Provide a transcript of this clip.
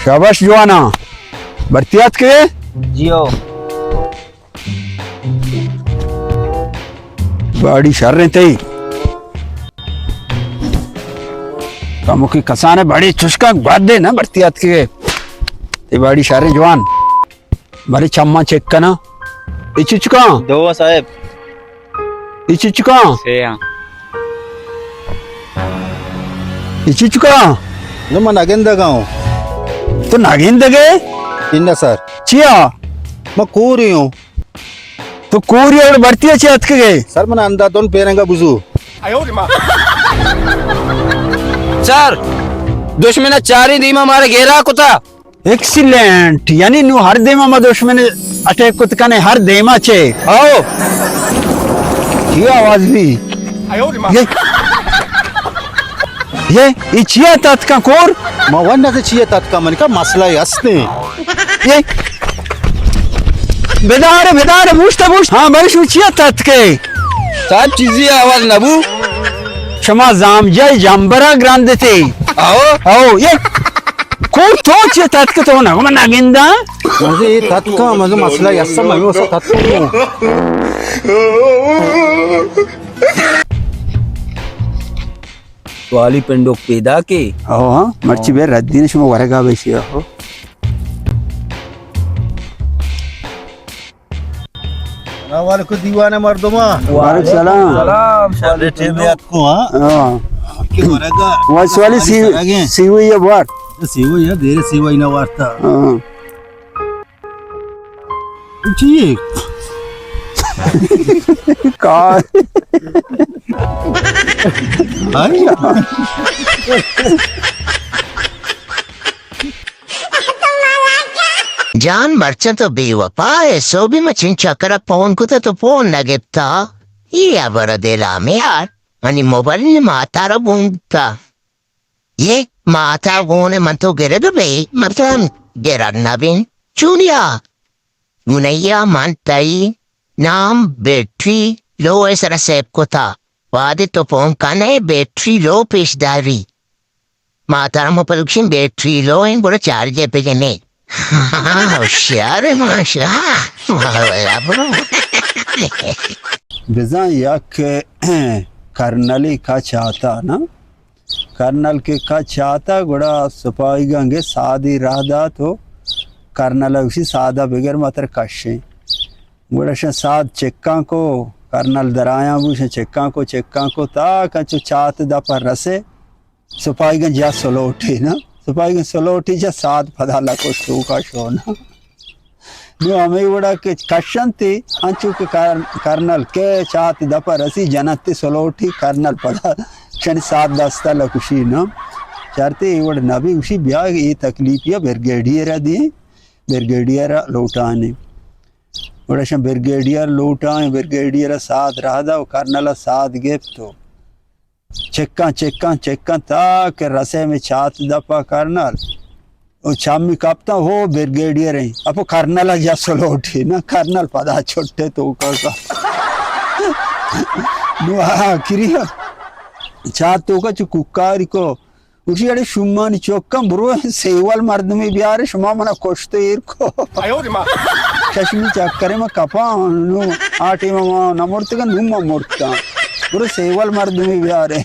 شاباش جوانا، برتی آتکے؟ جی ہو۔ باڑی شر انت تئی۔ کموکی کسانے بڑی چشکا گوات دے نا، برتی آتکے۔ تئی باڑی شر انت جوان۔ بارے چماں چیک کناں۔ اے چچکاں؟ دو صاحب۔ اے چچکاں؟ سے آں۔ اے چچکاں؟ نو من نگندگا ہوں۔ تو نگندگے؟ انہ سر۔ چیا؟ من کوری ہوں۔ تو کوری اور برتی چی اتکگے؟ سر من اندھا دون پیرنگا بزو۔ سر، دشمن چاریں دیما مارا گھیرا کتا۔ ایکسیلنٹ، یعنی نو ہر دیما ما دشمن اٹیک کت کنے، ہر دیما چے۔ آؤ۔ یہ آواز بھی۔ یہ، یہ، یہ چیا تتکا کور؟ ما ون نہ چیا تتکا، من کا مسئلہ ہستے۔ یہ، بدار، بدار، موشتا موشت۔ ہاں، بھائی، شو چیا تتکے؟ صاحب، چیزی آواز نبو۔ شما زامجائی جمبرا گراندتے۔ آؤ۔ آؤ، یہ۔ کو تو چے تتک تو نہ، من نگنداں۔ مزے اے تتکاں، مزے مسئلہ یسا، مزے مسئلہ تتکاں۔ سوالی پنڈوک پیدا کے۔ او ہاں، مرچی بے ردین شما ورگا بیشی ہو۔ سلام علیکم دیوان مردما۔ وعلیکم سلام۔ سلام، شر ٹیم اتکو، ہاں؟ ہاں۔ کہ ورگا۔ واسوالی سی-، سرگیں۔ سیوئی ہے بوار۔ سیوئی ہے، دیر سیوئی نہ وارتا۔ ہاں۔ چی؟ کا؟ ہاں۔ جان مرچاں تو بے وفا ئے، سوبی ما چنچا کرا پون کتا تو پون نہ گپتا۔ اے ہبر دلا میار، منی موبائل نی ماتارا گون بوتا۔ یہ ماتا گون من تو گرگ بے، مطلب گرگ نہ بین۔ چونیا؟ گونیا من تئی نام بیٹری لو ء سرا سیو کتا۔ وہدے تو پون کن ئے بیٹری لو پیش داری۔ ماترا ما پلکشیں بیٹری لو ایں، گڑا چارج ء بجنے۔ ہوشیار ئے ماشاءاللہ۔ بزاں یک کرنلی کچ آتا نا، کرنل کہ کچ آتا گڑا سپاہیگاں گے سادی راہ دات و کرنل ء گوشی سادا بگر ما ترا کشیں۔ گڑا شہ ساد چکاں کو، کرنل درایاں بو، شہ چکاں کو، چکاں کو، تا کنچو چات دپا رسے، سپاہیگاں جا سلوٹی نا، سپاہیگاں سلوٹی جا ساد پدا لکوش توکا شونا۔ نو ہمے وڑا کہ کشنتی، انچو کہ کر-، کرنل کہ چات دپا رسی جنتی سلوٹی کرنل پدا شنی ساد دستا لکوشی نا۔ چارتے اے وڑ نبی گوشی بیا اے تکلیفیا برگیڈیئر دی، برگیڈیئر لوٹانی۔ گڑا شاں بریگیڈیئر لوٹائیں، بریگیڈیئر ء ساد راہ دا و کرنل ء ساد گپت و چکاں، چکاں، چکاں تا کہ رسے میں چات دپا کرنل۔ او چامی کپتاں، ہو بریگیڈیئر ہیں۔ اپو کرنل ء جس لوٹی نا، کرنل پدا چھٹے توکا کا۔ نو آخری چات توکا چو کوکاری کو، گوشی، اڑے شومانی چکاں، برو سیول مردمے بیارے، شما منا کشت ایر کو۔ چشمی چکرے ما کپاں، نو آ ٹیم ما نہ مرتگاں، نو ما مرتاں۔ برو سیول مردمے بیارے۔